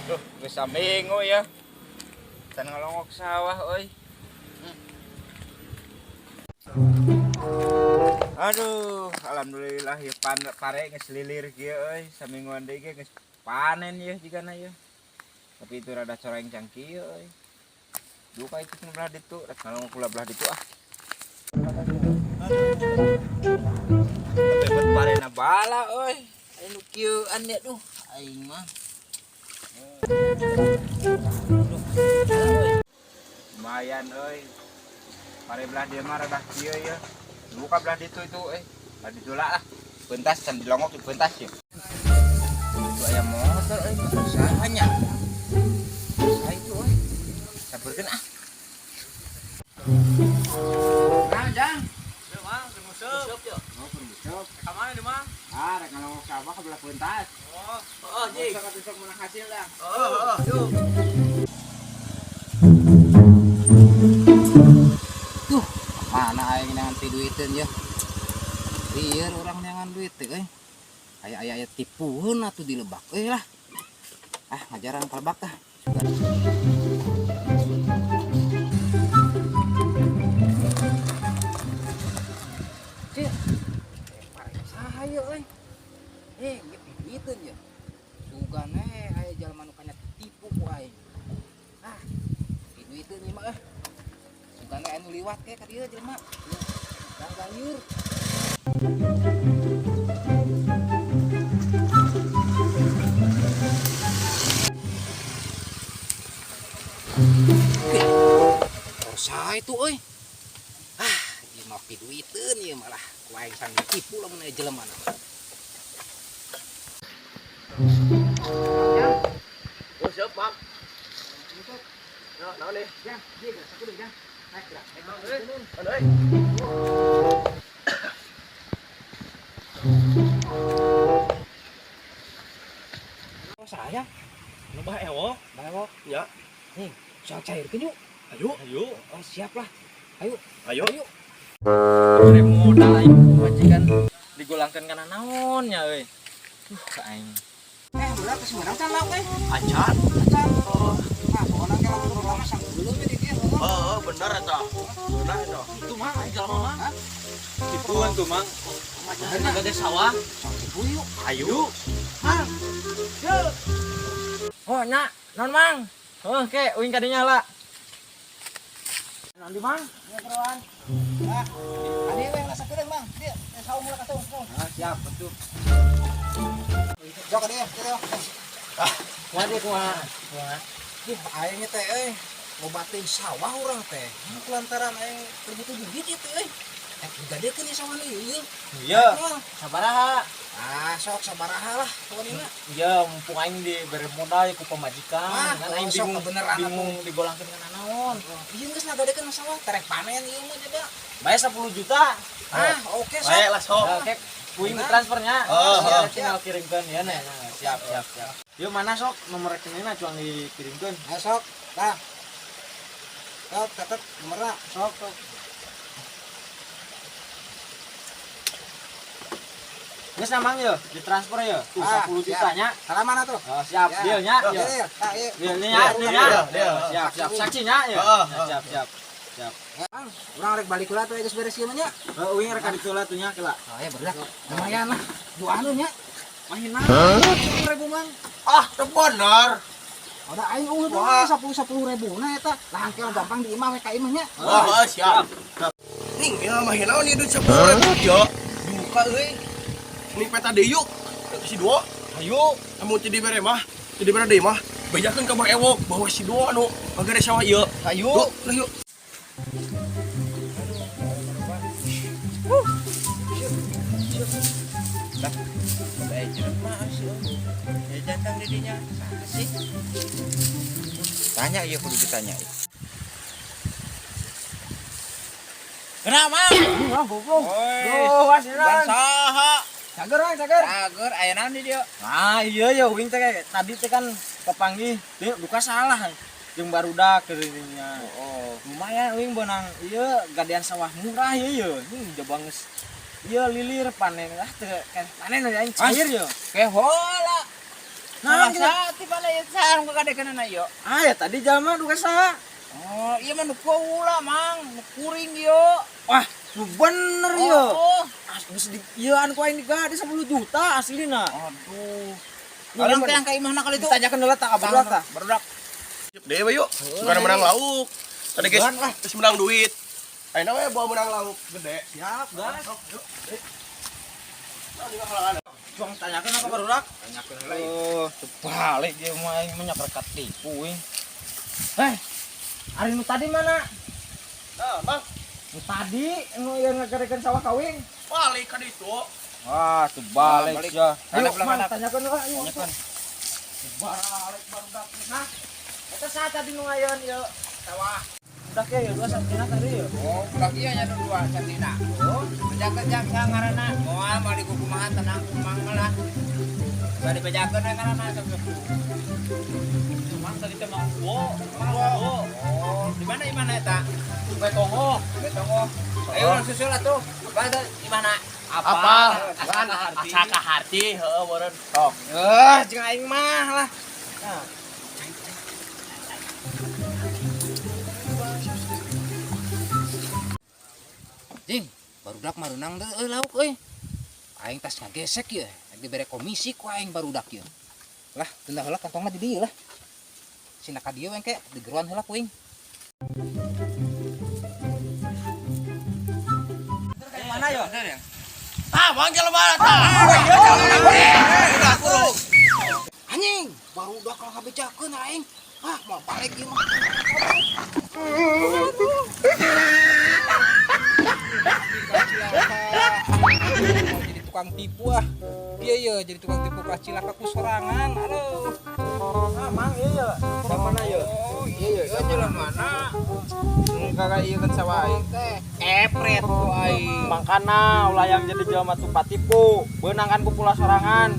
Duh, geus saminggu ya. Can ngalongok sawah euy. Aduh, alhamdulillah ya, pan pare geus lilir kieu euy, samingguan deui ge geus panen ya jigana ya. Tapi itu rada coreng kieu euy. Duka itu nu belah ditu, rek ngalongok kula belah ditu ah. Tapi buat parena bala euy. Aya nu kieuan ya, duh, aing mah. Duh, lumayan euy. Pare belah dieu mah rada kieu ya. Buka belah ditu itu euy. Belah ditu lah. Pentas can dilongok di pentas ya. Itu aya motor euy, motor saha nya? Saha itu euy? Sampeurkeun ah. Nah, Jang. Yo, Mang, keur nguseup. Oh, keur nguseup. Ka mana nih, Mang? Ah, rek ngalongok sawah ka belah pentas. Oh, oh, Sok atuh, sok menang hasil dah. Oh, yuk. Tuh, mana aing neangan ti duiteun ya? Lieur urang neangan duit teh euy. Aya aya aya tipueun atuh di lebak euy lah. Ah, ngajaran ka lebak ah. Sugan. Cih. Pare saha ieu euy? Eh, ieu duiteun ya. Sugan eh aya jalma nu kana tipu ku aing. Ah, duiteun ieu mah eh. Sugan aya nu liwat ke ka dieu jelema. Ganggang liur. Rosa itu euy. Ah, ieu mah piduiteun ieu malah ku aing sang ditipu lamun aya jelema na. Oh, siap, Mang. Ya, naon nih? Jang, ieu geus sakudeung, Jang. Naik gerak. Naik Naon, euy? gerak. Naon, euy? Oh, saya. Nu bah ewok. Bah ewok. Ya. Nih, soal cairkeun yuk. Ayo. Ayo. Oh, siap lah. Ayo. Ayo. Ayo. Beri modal aing ku majikan digolangkeun kana naon nya euy. Aing. Eh, berat ke Sumedang can lauk euy. Acan. Acan. Oh. Nah, pokona ke lamun lama sanggeuleuh we di dieu. Oh, bener eta. Bener eta. Itu mah aing jelema mah. Hah? Tipuan tuh, Mang. Bener Harga gede sawah. Sok tipu yuk. Ayo. Mang. Yuk. Oh, nya, naon Mang? Oh, ke uing kadinya lah. Naon di Mang? Ya, beruan. Ah, adi we lah sakudeung, Mang. Dieu, saung lah ka saung. saung. Ah, siap, betul. Jok ka dieu, dieu. Ah, kumaha deui kumaha? Kumaha? Ih, aing teh euy, ngobatin sawah urang teh. Lantaran aing teu butuh duit ieu teh euy. Eh, digadekeun ieu sawah ieu ieu. Iya, Moal. sabaraha? Ah, sok sabaraha lah pokoknya. Iya, mumpung aing diberi modal ku pamajikan, Ah, kan aing sok bingung kebeneran bingung digolangkeun kana naon. Ieu geus ngagadekeun sawah terek panen ieu mah coba. Bayar 10 juta. Ah, oke sok. Bae lah sok. Oke, kuing transfernya. Oh, Siap, oh. tinggal kirimkeun ya nih. Siap, siap, siap. Yuk mana sok nomor rekeningna cuang dikirimkeun. Nah, sok. Nah. Sok, catet nomorna. Sok, sok. Geus namang ye, ditransfer ye. Tuh Ah, 10 juta nya. Salaman atuh. Oh, siap, Ya. deal nya. Deal, Deal. deal. Nah, ieu. Deal nya, deal nya. Deal, deal. Siap, siap. Saksinya ya. Oh, oh. Siap, siap. Siap. Mang, urang rek balik heula tuh geus beres ieu mah nya. Oh, uing rek ditu lah tuh nya kela. Oh, ya berat. Lumayan lah. Dua anu nya. Mahina. 10.000, Mang. Ah, teu bener. Ada aing unggul tuh Wah. 10 10 ribu nah eta. Lah angkel gampang di imah we ka imah nya. Wah, oh, siap. Ning, ya mah naon ieu duit 10.000 yo. Duka euy. Ini peta deui yuk. Si dua. Ayo. Amun teu dibere mah, teu dibere deui mah. Bejakeun ka Bang Ewok bahwa si dua anu ngagere sawah ieu. Ayo. Yuk, lah yuk. Lah, aya jelema sih. Ya datang di dinya. Saha sih? Tanya ieu kudu ditanya. Kena, Mang. Wah, goblok. Oi, Duh, wasiran. saha? Cager, Mang, cager. Cager aya naon di dieu? Ah, iya ya uing teh kayak tadi teh kan kepanggih, deui duka salah jeung barudak keunya. Oh, Lumayan uing beunang ieu gadean sawah murah ieu ye. Ini jaba geus Iya lilir panen lah teu panen aing cair yo. Kehola. Nah, Nah, saat mana ya sarung kakadekeunana ieu. Ah ya tadi jalma duka saha? Oh, iya mah nu kaula, Mang, nu kuring ieu. Wah, nu bener yo. Oh, Geus di ieu an ku aing digade 10 juta aslina. aduh. Ini Orang mah teh yang ka imahna kali itu. Ditanyakeun heula tah ka barudak tah. Barudak. Deh we yuk. Bukan menang lauk. Tadi guys, Bukan lah. geus menang duit. Ayeuna we bawa menang lauk gede. Siap, gas. Sok, yuk. Eh. Nah, juga halangan. Cuang tanyakeun ka barudak. Tanyakeun heula ieu. Oh, balik dia mah aing mah nyakerkat tipu euy. Eh, ari nu tadi mana? Nah, Mang, Nu tadi nu ieu ngagerekeun sawah kawin. balik ka ditu. Wah, tuh balik Balik. ya. Ayo, Hadap lah, Mang, hadap. tanyakeun lah ayo. Tanyakeun. Balik barudak. Nah, eta saha tadi nu ngayeun ieu sawah? Udah ke ieu dua santina tadi ieu. Oh, budak ieu nya nu dua santina. Oh, bejakeun jang ngaranna. Moal moal dikukumaha tenang kumang lah. Bari bejakeun we ngaranna sok. Cuman tadi teh Mang Wo, Mang Wo. Oh, di mana imahna eta? Betongo. Betongo. Ayo urang susul atuh. Apa di mana? Apa? Asa ka harti heueuh meureun. Sok. Eh, jeung aing mah lah. Nah, Jing, barudak mareunang teh euy lauk euy. Aing tas ngagesek ieu, rek dibere komisi ku aing barudak ieu. Lah, tunda heula kantongna di dieu lah. Sina ka dieu engke digeruan heula ku aing. mana yo? Tah, Mang jelema tah. Udah kurung. Anjing, barudak kalau ngabejakeun aing. Ah, mau balik ieu mah. Mau jadi tukang tipu ah. Iya iya jadi tukang tipu ka cilaka ku sorangan. Aduh. Ah, Mang ieu yo. Sa mana yo? Oh, iya iya jelema mana? Kakak ieu kan sawah aing teh. Kepret ku aing. Mangkana ulah yang jadi jelema tuh patipu, beunang kan ku pula sorangan.